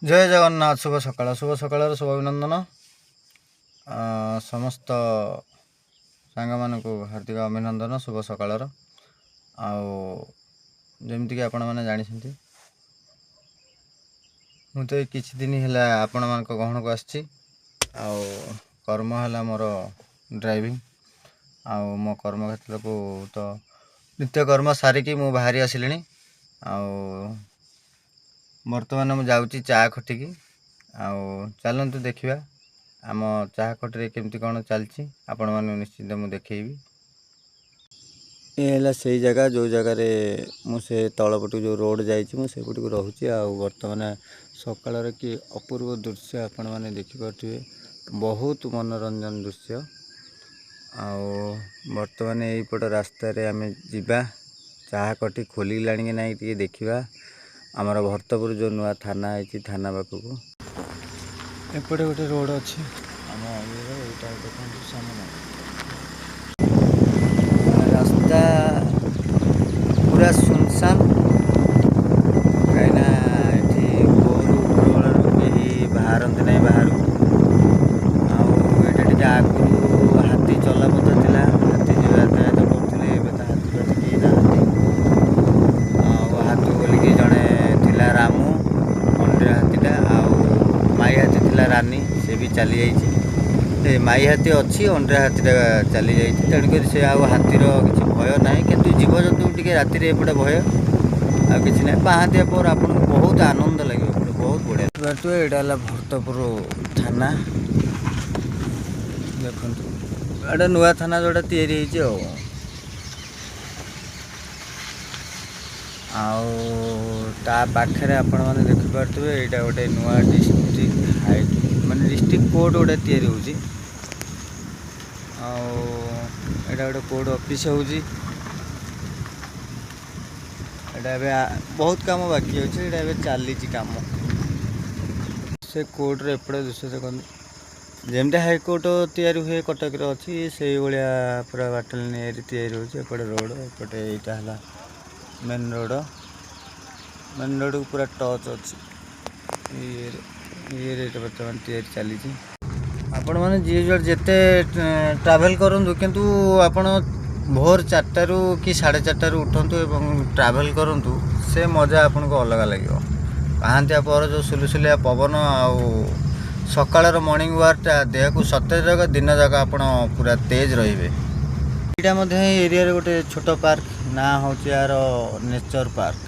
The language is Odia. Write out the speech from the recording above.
ଜୟ ଜଗନ୍ନାଥ। ଶୁଭ ସକାଳ, ଶୁଭ ସକାଳର ଶୁଭ ଅଭିନନ୍ଦନ। ସମସ୍ତ ସାଙ୍ଗମାନଙ୍କୁ ହାର୍ଦ୍ଦିକ ଅଭିନନ୍ଦନ ଶୁଭ ସକାଳର। ଆଉ ଯେମିତିକି ଆପଣମାନେ ଜାଣିଛନ୍ତି, ମୁଁ ତ ଏଇ କିଛି ଦିନ ହେଲା ଆପଣମାନଙ୍କ ଗହଣକୁ ଆସିଛି। ଆଉ କର୍ମ ହେଲା ମୋର ଡ୍ରାଇଭିଂ। ଆଉ ମୋ କର୍ମକ୍ଷେତ୍ରକୁ ତ ନିତ୍ୟକର୍ମ ସାରିକି ମୁଁ ବାହାରି ଆସିଲିଣି। ଆଉ ବର୍ତ୍ତମାନ ମୁଁ ଯାଉଛି ଚା ଖଟିକି। ଆଉ ଚାଲନ୍ତୁ ଦେଖିବା ଆମ ଚାହା ଖଟିରେ କେମିତି କ'ଣ ଚାଲିଛି। ଆପଣମାନଙ୍କୁ ନିଶ୍ଚିନ୍ତ ମୁଁ ଦେଖେଇବି। ଏ ହେଲା ସେଇ ଜାଗା, ଯେଉଁ ଜାଗାରେ ମୁଁ ସେ ତଳପଟକୁ ଯେଉଁ ରୋଡ଼ ଯାଇଛି, ମୁଁ ସେପଟକୁ ରହୁଛି। ଆଉ ବର୍ତ୍ତମାନ ସକାଳର କି ଅପୂର୍ବ ଦୃଶ୍ୟ ଆପଣମାନେ ଦେଖିପାରୁଥିବେ, ବହୁତ ମନୋରଞ୍ଜନ ଦୃଶ୍ୟ। ଆଉ ବର୍ତ୍ତମାନ ଏଇପଟ ରାସ୍ତାରେ ଆମେ ଯିବା। ଚାହା ଖଟି ଖୋଲିଲାଣି କି ନାହିଁ ଟିକେ ଦେଖିବା। ଆମର ଭରତପୁର ଯେଉଁ ନୂଆ ଥାନା ହେଇଛି, ଥାନା ପାଖକୁ ଏପଟେ ଗୋଟେ ରୋଡ଼ ଅଛି ଆମ ଇଏର। ଏଇଟା ଦେଖନ୍ତୁ ସାମ୍ନା ରାସ୍ତା ପୁରା ସୁନସାନ, କାହିଁକିନା ଏଠି ଭୋରୁ ଉପରବେଳାରୁ କେହି ବାହାରନ୍ତି ନାହିଁ ବାହାରକୁ। ଆଉ ଏଇଟା ଟିକେ ଆଗରୁ ହାତୀ ଚଲାପଥ ଥିଲା, ହାତୀ ଯିବା ଯାତାୟାତ କରୁଥିଲେ। ଏବେ ତ ହାତୀ ଫାତି କେହି ନାହାନ୍ତି। ଆଉ ହାତୀ ବୋଲିକି ଜଣେ ଥିଲା ରାମୁ, ଅଣ୍ଡିରା ହାତୀଟା, ଆଉ ମାଇ ହାତୀ ଥିଲା ରାନୀ, ସେ ବି ଚାଲିଯାଇଛି। ଏ ମାଇ ହାତୀ ଅଛି, ଅଣ୍ଡିରା ହାତୀଟା ଚାଲିଯାଇଛି। ତେଣୁକରି ସେ ଆଉ ହାତୀର କିଛି ଭୟ ନାହିଁ, କିନ୍ତୁ ଜୀବଜନ୍ତୁଙ୍କୁ ଟିକେ ରାତିରେ ଏପଟେ ଭୟ, ଆଉ କିଛି ନାହିଁ। ପାହାନ୍ତିଆ ପରେ ଆପଣଙ୍କୁ ବହୁତ ଆନନ୍ଦ ଲାଗିବ ଏପଟେ, ବହୁତ ବଢ଼ିଆ। ଦେଖିପାରୁଥିବେ, ଏଇଟା ହେଲା ଭରତପୁର ଥାନା। ଦେଖନ୍ତୁ, ଏଇଟା ନୂଆ ଥାନା ଯେଉଁଟା ତିଆରି ହେଇଛି। ଆଉ ତା ପାଖରେ ଆପଣମାନେ ଦେଖିପାରୁଥିବେ, ଏଇଟା ଗୋଟେ ନୂଆ ଡିଷ୍ଟ୍ରିକ୍ଟ ହାଇ, ମାନେ ଡିଷ୍ଟ୍ରିକ୍ଟ କୋର୍ଟ ଗୋଟେ ତିଆରି ହେଉଛି। ଆଉ ଏଇଟା ଗୋଟେ କୋର୍ଟ ଅଫିସ୍ ହେଉଛି। ଏଇଟା ଏବେ ବହୁତ କାମ ବାକି ଅଛି, ଏଇଟା ଏବେ ଚାଲିଛି କାମ। ସେ କୋର୍ଟର ଏପଟେ ଦୃଶ୍ୟ ଦେଖନ୍ତୁ, ଯେମିତି ହାଇକୋର୍ଟ ତିଆରି ହୁଏ କଟକରେ ଅଛି, ସେଇଭଳିଆ ପୁରା ବାଟାଲିୟନ ଏରି ତିଆରି ହେଉଛି। ଏପଟେ ରୋଡ଼, ଏପଟେ ଏଇଟା ହେଲା ମେନ୍ ରୋଡ଼। ମେନ୍ ରୋଡ଼କୁ ପୁରା ଟଚ୍ ଅଛି ଇଏରେ। ଇଏରେ ଏଇଟା ବର୍ତ୍ତମାନ ତିଆରି ଚାଲିଛି। ଆପଣମାନେ ଯିଏ ଯୁଆଡ଼େ ଯେତେ ଟ୍ରାଭେଲ୍ କରନ୍ତୁ, କିନ୍ତୁ ଆପଣ ଭୋର 4ଟାରୁ କି 4:30ରୁ ଉଠନ୍ତୁ ଏବଂ ଟ୍ରାଭେଲ୍ କରନ୍ତୁ, ସେ ମଜା ଆପଣଙ୍କୁ ଅଲଗା ଲାଗିବ। ପାହାନ୍ତିଆ ପରେ ଯେଉଁ ସୁଲୁସୁଲିଆ ପବନ ଆଉ ସକାଳର ମର୍ଣ୍ଣିଂ ୱାକ୍ଟା ଦେହକୁ ସତେଜ ରଖେ, ଦିନ ଯାକ ଆପଣ ପୁରା ତେଜ ରହିବେ। ଏଇଟା ମଧ୍ୟ ଏଇ ଏରିଆରେ ଗୋଟେ ଛୋଟ ପାର୍କ, ନାଁ ହେଉଛି ଏହାର ନେଚର ପାର୍କ।